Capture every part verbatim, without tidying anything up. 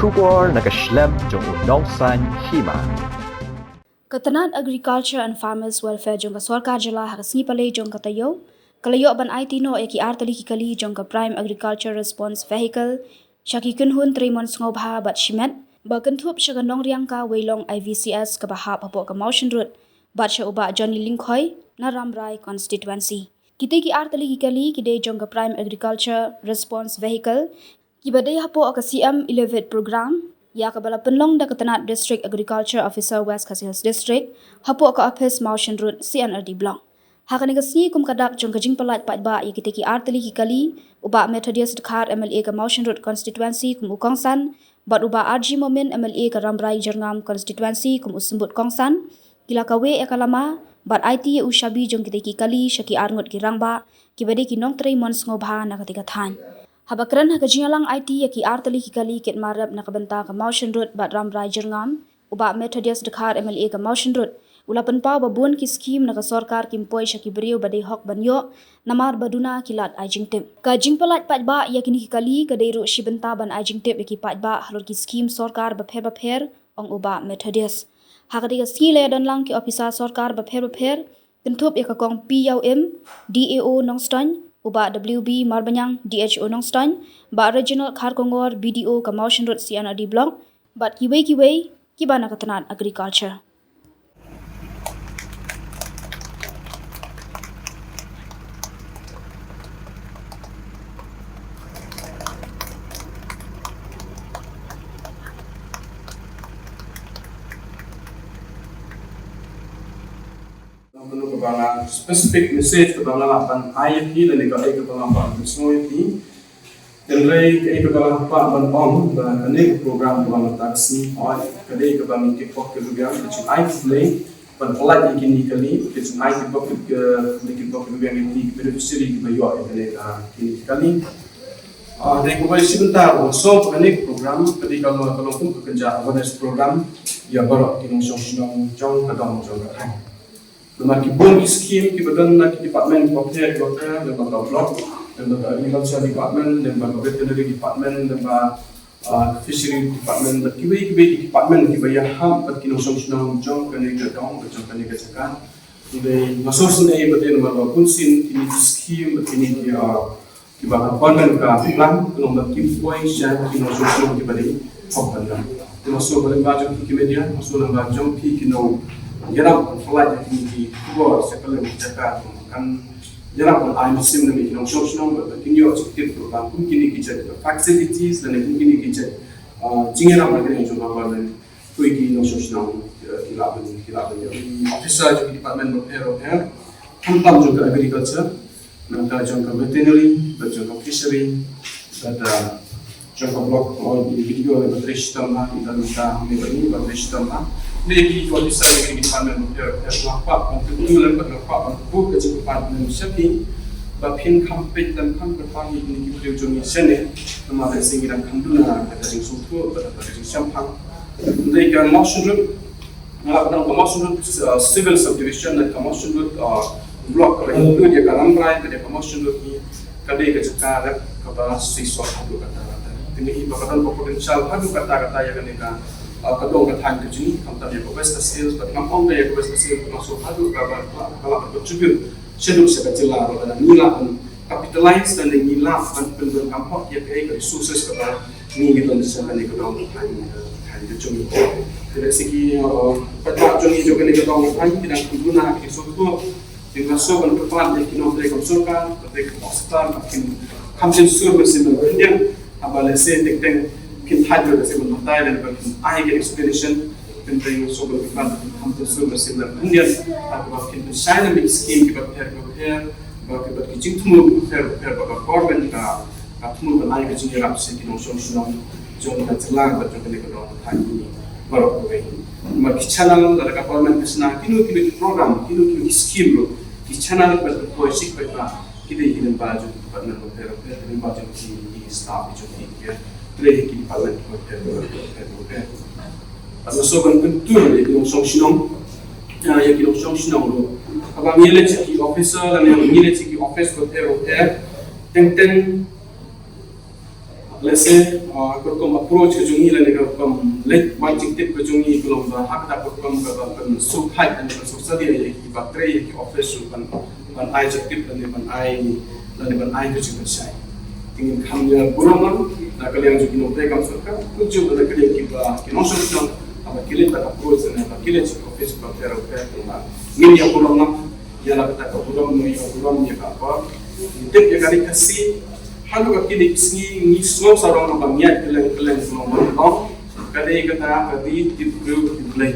Khubor na ka shlem jong u nongsan hima. Ka tnat Agriculture and Farmers Welfare jong ka sorkar jylla ha ka sngi Palei jong ka taïew ka la ïoh ban aiti noh ïa ki ar tylli ki kali jong ka Prime Agriculture Response Vehicle sha ki kynhun trei mon sngewbha bad shimet ba kynthup sha ka Nongriang ka Weilong I V C S kaba hap hapoh ka Mawshynrut bad sha u Bah Johnny Lyngkhoi na Rambrai Constituency. Kitei ki ar tylli ki kali ki dei jong ka Prime Agriculture Response Vehicle kiba dei hapoh ka C M Elevate Program ïa kaba la pynlong da ka tnat District Agriculture Officer West Khasi Hills District hapoh ka ophis Mawshynrut C and R D Block. Ha kane ka sngi kum ka dak jong ka jingpyllait paidbah ïa kitei ki ar tylli ki kali, u Bah Methodius Dkhar M L A ka Mawshynrut Constituency kum u kongsan bad u Bah R G Momin M L A ka Rambrai Jyrngam Constituency kum u symbud kongsan ki la kaweh ïa ka lama bad aiti ïa u shabi jong kitei ki kali sha ki arngut ki rangbah kiba dei ki nongtrei mon sngewbha na katei ka thaiñ. Haba kren ha ka jingïalang aiti ïa ki ar tylli ki kali kit marep na ka bynta ka Mawshynrut bad Rambrai Jyrngam, u Bah Methodius Dkhar M L A ka Mawshynrut u la pynpaw ba bun ki skhim na ka sorkar kim poi sha ki briew ba dei hok ban ïoh namar ba duna ki lad ai jingtip. Ka jingpyllait paidbah ïa kine ki kali ka dei ruh shi bynta ban ai jingtip ïa ki paidbah halor ki skhim sorkar bapher bapher, ong u Bah Methodius. Ha katei ka sngi la ïadon lang ki ophisar sorkar bapher bapher kynthup ïa ka Kong P Ïaw Im, D A O Nongstoiñ, u Bah W B Marbaniang, D H O Nongstoiñ, Bah Reginald Kharkongor, B D O ka Mawshynrut C and R D Block bad kiwei kiwei kiba na ka tnat Agriculture. Kaba nga specific message kaba nga lah ban ai ïa phi lane kaei kaba nga lah ban pynsngew ïa phi. Hynrei kaei kaba nga lah ban ong ba kane ka program kaba mynta ka sngi hoi ka dei kaba ngi kick off ka rubiang ka jingai khublei ban pynlait ïa kine ki kali ka jingai kick off ka kick off ka rubiang ïa ki beneficiary kiba ïoh ïa kane ka kine ki kali. Ah, dei kaba shi bynta ba song ba kane ka program ka dei ka long ka long kum ka kynja awareness program ïa baroh ki nongshong shnong jong ka dong jong ka thaiñ. Namar ki bun ki skim kiba don na ki department bapher bapher, lyngba ka block, lyngba ka agriculture department, lyngba ka veterinary department, lyngba, ah, fishery department, bad kiwei kiwei ki department kiba ïahap bad ki nongshong shnong jong kane ka dong bad jong kane ka jaka. Hynrei nga sngewsynei ba dei namar ba bun sien kine ki skim bad kine ki, ah, kiba ka government ka plan, ka long ba kim poi sha ki nongshong shnong kiba dei hok ban don. Te nga sngewbha lyngba jong phi ki media, nga sngewbha lyngba jong phi ki nongïarap ban pynlait ïa kine ki khubor sha kylleng ki jaka, kan ïarap ban ai mynsiem na ki nongshong shnong ba kin ïoh jingtip ba kum kine ki jait facilities lane kum kine ki jait, ah, jingïarap na ka liang jong ka government. Khublei ki nongshong shnong, eh, ki lah ban, ki lah ban ïoh. Ki officer jong ki department bapher bapher, khamtam jong ka agriculture, nangta jong ka veterinary, bad jong ka fishery, bad, eh, jong ka block, oh, ki video ne ba trei shitom ha, nangta nangta ne ba ni ba trei shitom ha. Ne ki officer jong ki department bapher bapher, nga kwah ban kyntu lem bad nga kwah ban buh ka jingkwah lem sha phi ba phin kham peit lem kham kyrpang ïa kine ki briew jong ngi shane. Namar ba shisha ngi dang kham duna ka jingsngewthuh bad ka jingshemphang. Hynrei ka Mawshynrut, nga la kdew ka Mawshynrut, uh, Civil Subdivision, ka Mawshynrut, uh, Block, kaba include ïa ka Rambrai, ka dei ka Mawshynrut hi, ka dei ka jaka rep kaba shisha haduh katta katta. Te ngi i ba ka don ka potential haduh katta katta ïa kane ka, uh, ka dong ka thaiñ ka jong ngi, khamtam ïa ka West Khasi Hills, bad ngam ong ïa ka West Khasi Hills, ka shisha haduh kaba, ka la contribute shaduh sha ka jylla, ba ngi lah ban capitalize, lane ngi lah ban pyndonkam hok ïa kaei ka resources kaba ngi ngi don sha kane ka dong ka thaiñ, eh, thaiñ ka jong ngi. Te lehse ki, eh, paidbah jong ngi jong kane ka dong ka thaiñ ki dang kyntu na ki sngewthuh. Te nga sngewbha ban kyrpad ïa ki nongtrei kam sorkar, nongtrei kam hospital, ba kin kham shim sur mynsiem mynsiem. Haba lehse teng teng kin thait ba lehse ban batai lane ba kin ai ka explanation. Hynrei nga sngewbha ban kyrpad kin kham shim sur mynsiem mynsiem. Haba kin pynshai na ki skim kiba pher kiba pher. Ba ki, ba ki jingthmu bapher bapher ba ka government ka, ka thmu ban ai ka jingïarap sha ki nongshong shnong jong ka jylla bad jong kane ka dong ka thaiñ baroh kawei. Namar ki channel lada ka government ka shna kino kino ki program, kino kino ki scheme ruh, ki channel bad ka poi sha ki paidbah ki dei ki lyngba jong ki department bapher bapher, ki lyngba jong ki, ki staff jong ki, ki trei ki department bapher bapher. Bad nga sngewbha ban kyntu ïa ki nongshong shnong, ïa ki nongshong shnong ruh. Haba ngi leit sha ki officer lane ngi leit sha ki office bapher bapher, teng teng Lehse, uh, ka rukom approach ka jong ngi lane ka rukom leit wan jingtip ka jong ngi ka long ba ha kata ka rukom kaba pynsngewthuh lane pynsngewsih ïa ki ba trei ïa ki office ruh ban, ban ai jingtip lane ban ai, lane ban ai ka jingpynshai. Te ngin kham ïa burom lang na ka liang jong ki nongtrei kam sorkar, kumjuh na ka liang kiba ki nongshong shnong, haba ki leit da ka approach lane ba ki leit sha ki office ba pher ba pher, ngin ïa burom lang. Ïa la kata ka burom, ngi ïa burom ïa ka akor. Ngi tip ïa ka ri Khasi. Haduh kine ki sngi ngi sngew sarong naba ngi ïaid kylleng kylleng shnong ba ngi long. Ka dei kata ka ri tip briew tip Blei.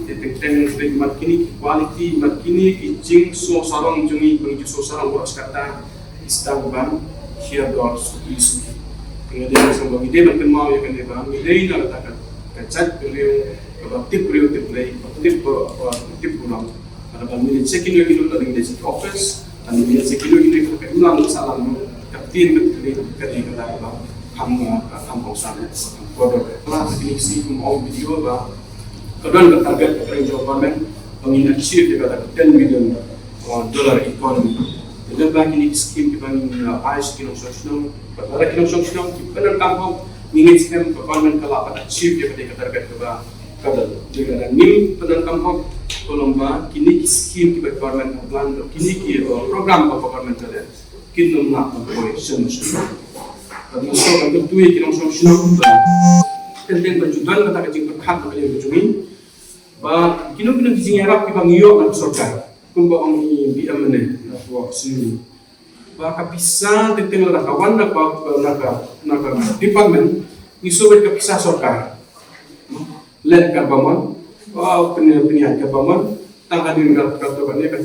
Te teng teng teng mat kine ki quality, mat kine ki jingsngew sarong jong ngi, ba ngi jingsngew sarong baroh shi katta. Ki sdang ban hiar dor suki suki. Te ngi dei ban sngewbha, ngi dei ban kynmaw ïa kane ba ngi dei na kata ka, ka jait ka briew kaba tip briew tip Blei, ba tip, ba tip burom. Lada ba ngi leit sha kino kino, lada ngi leit sha ki office, lada ngi leit sha kino kino, ka imlang ka sahlang, ka ktien ka ktien, ka dei kata kaba kham, ah, kham kongsan, kham kordor. Lada kine ki sngi kum ong video ba ka don ka target ka jong government ba ngin achieve ïa kata ka ten million, ah, dollar economy. Te lada ba kine ki scheme kiba ngin, ah, ai sha ki nongshong shnong, ba lada ki nongshong shnong ki pyndonkam hok, ngi ngeit skhem ka government ka lah ban achieve ïa kata ka target kaba Ka dei, dei ka dang ngim pyndonkam hok, ka long ba kine ki scheme kiba government ka plan, kine ki, uh, program ba government ka leh, kin ym lah ban poi shen shen. Bad ngi sngewbha ban kyntu ïa ki nongshong shnong ba teng teng ba ju don kata ka jingpyrkhat na ka liang ka jong ngi ba kino kino ki jingïarap kiba ngi ïoh na ka sorkar, kumba ong i B M ne, na ka wak sini. Ba ka pisa teng teng lada ka wan na ka, na ka, na ka department, ngi shu wait ka pisa sorkar. Leh katba mon, ba pynïaid, pynïaid katba mon, tang hadien ka, ka to kane ka,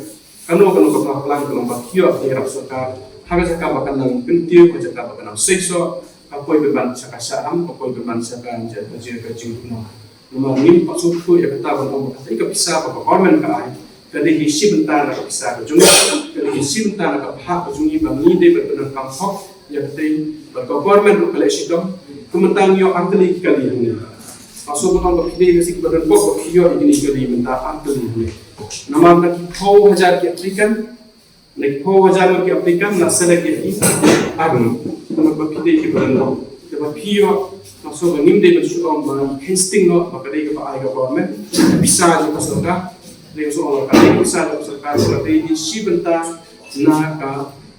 kano kano ka plan ka long ba ki ïoh ka ïarap sorkar. Ha ka jaka ba ka nang kyntiew, ha ka jaka ba ka nang seisoh, ka poi pynban sha ka shah ram, ka poi pynban sha ka, ka, ka, ka jingkynnoh. Namar ngim pat sngewthuh ïa kata ban ong ba ka dei ka pisa ba ka government ka ai, ka dei hi shi bynta na ka pisa ka jong ngi, ka dei hi shi bynta na ka bhah ka jong ngi ba ngi dei ban pyndonkam hok ïa ka dei ba ka government ruh ka leh shitom. Kumta ngi ïoh artylli ki kali hangne. Nga sngewbha ban ong ba phi dei na shisha kiba don bok ba phi ïoh ïa kine ki kali mynta artylli hangne. Namar na ki phew hajar ki applicant, na ki phew hajar ngut ki applicant, la select ïa ki arngut. Namar ba phi dei kiba don bok. Te ba phi ïoh, nga sngewbha ngim dei ban shu ong ba ngi kheiñ sting noh ba ka dei kaba ai ka government, pisa jong ka sorkar. Dei ka shu ong ba ka dei pisa jong ka sorkar, ka dei hi shi bynta na ka,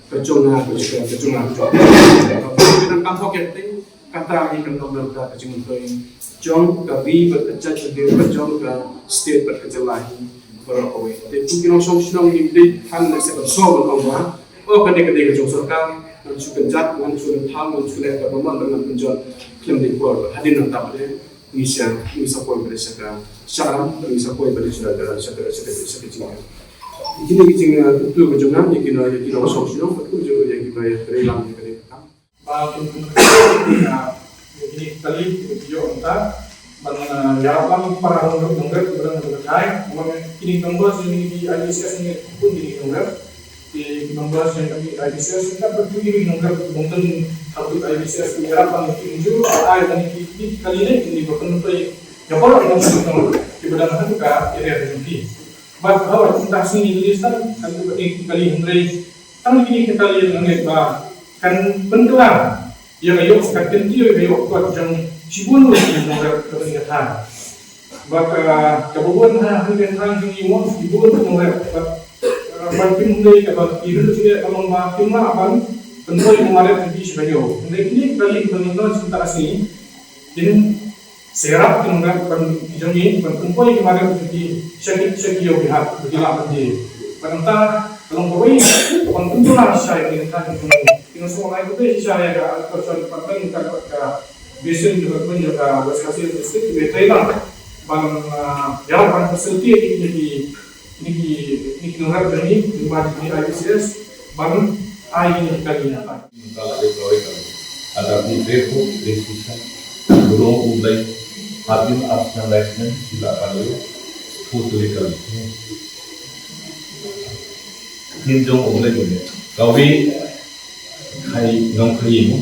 ka jong nga, ka jong nga, ka jong nga, ka jong nga. Ka jong nga, ka jong nga. Kata hi kan long na ka jingmyntoi jong ka ri bad ka jaitbynriew, ka jong ka state bad ka jylla hi baroh kawei. Te kum ki nongshong shnong ngim dei than ne se ban sngewbha ban ong ba, oh, kane ka dei ka jong sorkar, ngan shu kynjat, ngan shu lyntham, ngan shu leh kaba mon, ngan pynjot khlem dei por. Hadien nangta pat ngi sa, ngi sa poi pat sha ka shah ram, ngi sa poi pat sha ka, sha ka, sha ka, sha ka jingïaid. Kine ki jing, uh, kyntu ka jong nga ïa ki nong, ïa ki nongshong shnong, kyntu ka jong nga ïa ki ba ïatrei lang ïa kane ka kam. Ba kin, kin, ah, kin kali kin ïoh mynta ban, ah, ïarap lang para nongrep nongrep ba dang ba dang. Mo kine numbers jong kine ki I B C S, kine ki pun kine ki nongrep. Ki numbers jong kine ki I B C S, kita ba kine ki nongrep, bun tang satu I B C S ki ïarap lang ki, ju ai lang ki, ki kali ne kine ba pun pei. Ïa para nongrep nongrep ki ba dang ha ka area jong ki. Bad haba mynta sini list kan, kan kali hynrei tang kine ki kali nongrep ba kan pynkylla ïa ka ïoh, ka kyntiew ïa ka ïoh kot jong shibun ngut ki nongrep ka ri ka thaw. Bad, ah, kaba bun ha ri ka thaw jong ngi mo shibun ngut nongrep bad, ah, ban pynlong kaba ki ri ka long ba kim lah ban pynpoi ka mareh jong ki sha ka ïoh. Hynrei kine ki kali ba ngi don mynta sini kin Sa ïarap ki nongrep ban, ki jong ngi ban pynpoi ki mareh jong ki sha ki, sha ki ïew ki hat ba ki lah ban die. Bad nangta ka long kawei ban pynduh shisha ïa ki nongtrei jong ngi. Ki nongtrei shisha ïa ka Agriculture Department, ka, ka Basin Department jong ka West Khasi Hills District, kiba trei lang ban, ah, ïarap ban facilitate ïa ki, ïa ki, ïa ki nongrep jong ngi, lyngba jong ki I B C S ban ai ïa ki kali na ka. Ka la dei kawei ka ada di repo registration. Burom U Blei hadien ap san lai snem ki la ka dei totally kali. Tin jong U Blei kawei. Kawei khai nongkhaii,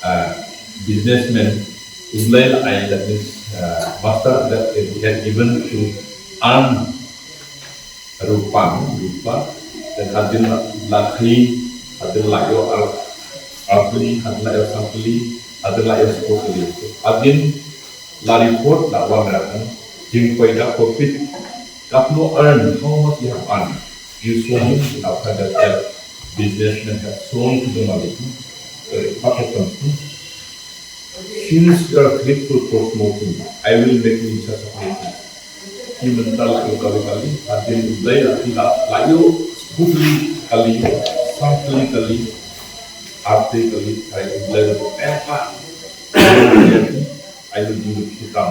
ah, businessman, U Blei la ai, that means, ah, master that he had given to earn rupa, rupa, dan hadien la, la khaii, hadien la ïoh ar, Sangkli, hadien la ïoh sangkli, hadien la ïoh sephew tylli. Hadien la report la wan da ka jingpoi da profit. Katno earn, how much you have earned. You show me, and after that, that businessman have shown to the malik. Uh, what happened? Since you are grateful for small thing, I will make you in such a great thing. Ki mynta la ïoh kali kali, hadien U Blei la ki la, la ïoh sephew tylli kali, sangkli kali, arphew kali, ai U Blei la, eh, pa. I will do it, kita.